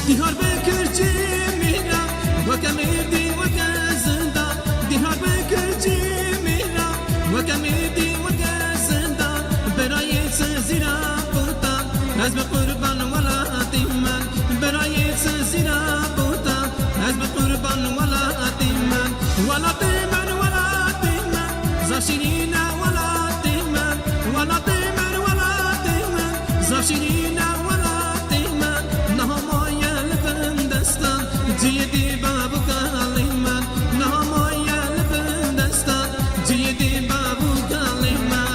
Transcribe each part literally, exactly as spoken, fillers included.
Diyarbekir cî mîra, weke mêrdî, weke zindan. Diyarbekir cî mîra, weke mêrdî, weke zindan. Berayê çi zîra quta, ez bi qurban welatê min. Berayê çi zîra quta, ez bi qurban welatê min. Welatê min, welatê min, zaf şîrîn e welatê min. Welatê min, welatê min, zaf şîrîn e welatê min. Niha maye li bin destan, cihê dê bav û kalê min. Niha maye li bin destan, cihê dê bav û kalê min.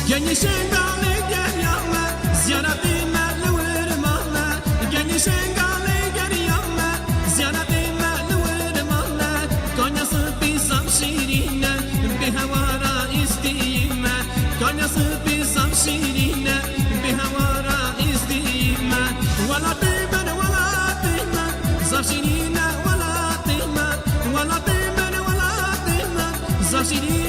Genî Şengalê geriya me, ziyaretê me li wir mane. Genî Şengalê geriya me, ziyaretê me li wir mane. Kanya spî zaf şîrîn e, bê hewara îstî me. Kanya spî zaf şîrîn e, bê hewara îstî me. Welatê min, welatê min, zaf şîrîn e welatê min. Welatê min, welatê min, zaf şîrîn